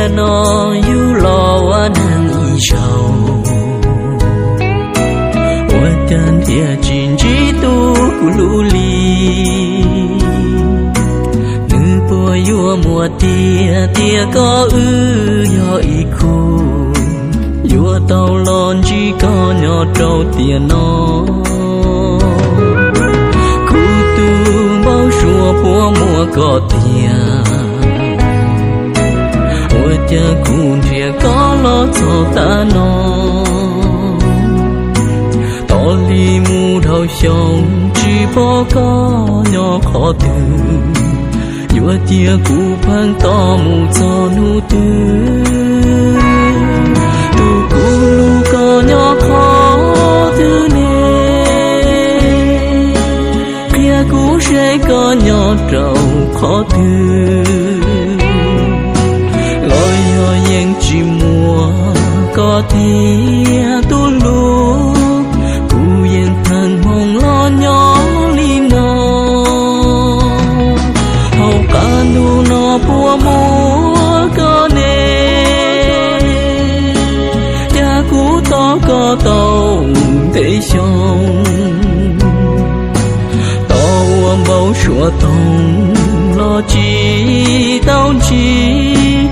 Tiam no yug los ua neeg ib zaug, ua cas nrhiav tsis ntsib tus kuv hlub li. Nws puas yuav muaj tiag tias koj wb yog ib khub, yuav tau los ntsib koj nyob rau tiam no. Kuv tus npau suav puas muaj koj tiag, ua cas kuv nrhiav koj los txog tav no. Tos li mus dhau xyoo tsis pom koj nyob qhov twg, yuav cia kuv pheej tos mus txog hnub twg. Tus kuv hlub, koj nyob qhov twg ne? Qhia kuv seb koj nyob rau qhov twg, los yog yeej tsis muaj koj tiag tus hlub, kuv yeej pheej hmoov los nyob li no. Hauv qab ntuj no puas muaj koj ne? Cas kuv tos koj tau ntev xyoo, tos ua npau suav toog los tsis tau ntsib,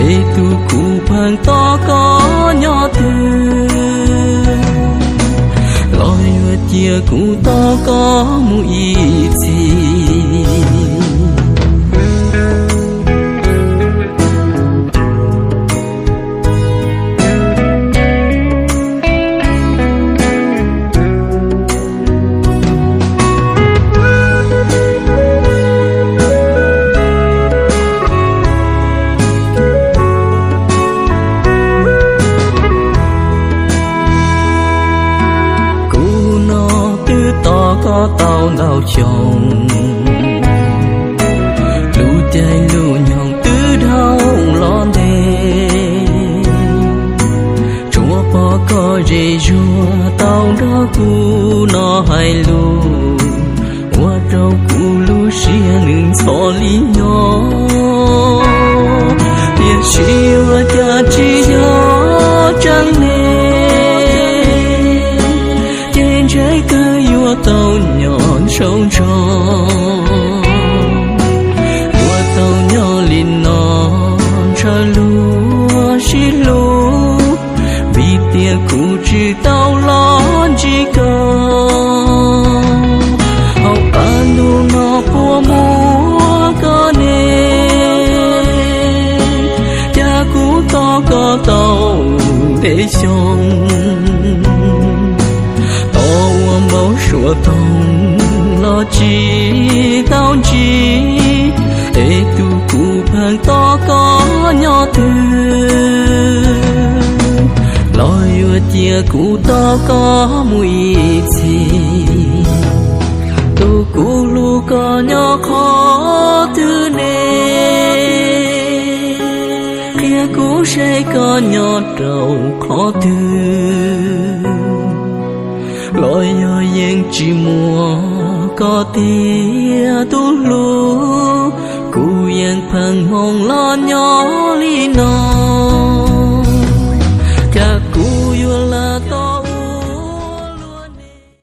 es tus kuv pheej tos koj nyob twg, los yuav cia kuv tos koj mus ib txhis. Kuv no twb tos koj tau ntau xyoo, lub caij lub nyoog twb dhau los ntev, tsuas pom koj ze zuag tau nrog kuv no hais lus, ua rau kuv lub siab nws ntxhov li nyob. Tiam sis ua cas tsis yog tseeb ne, ces ntshe kawg yuav tau nyob ntshaus ntsho, yuav tau nyob li no ntshaw luag sib hlub, vim tias kuv tsis tau los ntsib koj. Hauv qab ntuj no puas muaj koj ne? Cas kuv tos koj tau ntev xyoo, tos ua npau suav toog los tsis tau ntsib, es tus kuv pheej tos koj nyob twg, los yuav cia kuv tos koj mus ib txhis. Tus kuv hlub, koj nyob qhov twg ne? Qhia kuv seb koj nyob rau qhov twg, los yog yeej tsis muaj koj tiag tus hlub, kuv yeej pheej hmoov los nyob li no.